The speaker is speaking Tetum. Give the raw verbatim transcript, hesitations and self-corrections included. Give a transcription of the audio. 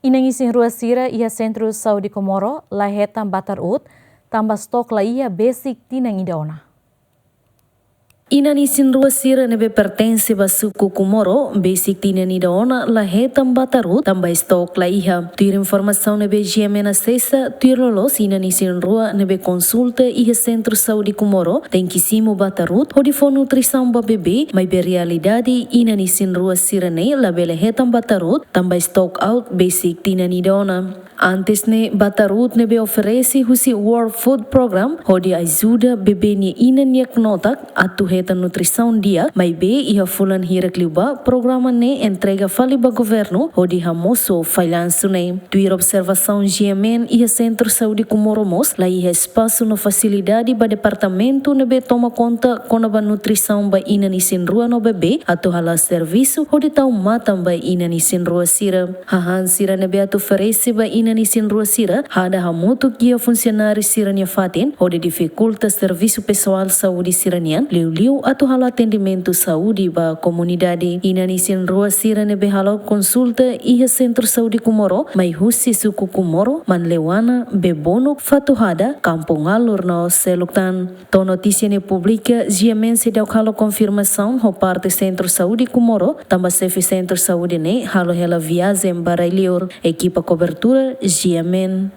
Inan isin-rua sira iha Sentru Saúde Comoro la hetan batar uut, tanba stok la iha besik tinan ida ona. Inan isin-rua sira ne'ebé pertense ba suku Comoro, besik tinan ida ona la hetan batar uut, tanba stok la iha. Tuir informasaun ne'ebé GMN asesa, tuir loloos inan isin-rua ne'ebé konsulta iha Sentru Saúde Comoro, tenke simu batar uut, hodi fó nutrisaun ba bebé, maibé realidade inan isin-rua sira-ne'e labele hetan batar uut, tanba stock out besik tinan ida ona. Antes ne'e, batar uut ne'ebé oferese husi World Food Program, hodi ajuda bebé nia inan nia knotak atu hetan nutrisaun di'ak, maibé iha fulan hirak liubá, programa ne'e entrega fali ba governu, hodi hamosu fallansu ne'e. Tuir observasaun GMN iha Sentru Saúde Comoro mós, la iha espasu no fasilidade ba departamentu ne'ebé toma konta kona-ba nutrisaun ba inan isin-rua no bebé, atu hala'o servisu, hodi tau matan ba inan isin-rua sira. Hahán sira ne'ebé atu oferese ba inan isin-rua sira, hada hamutuk iha funsionáriu sira-nia fatin, hodi difikulta servisu pesoál saúde sira-nian, liuliu atu halo atendimentu saúde ba komunidade. Inan isin-rua sira ne'ebé halo konsulta iha Sentru Saúde Comoro, mai husi suku Comoro, Manleuana, Bebonuk, Fatuhada, Kampung Alur no seluk tan. To'o notísia ne'e publika, GMN seidauk halo konfirmasaun ho parte Sentru Saúde Comoro, tanba xefe Sentru Saúde ne'e halo hela viajen ba rai-liur. Ekipa kobertura, GMN.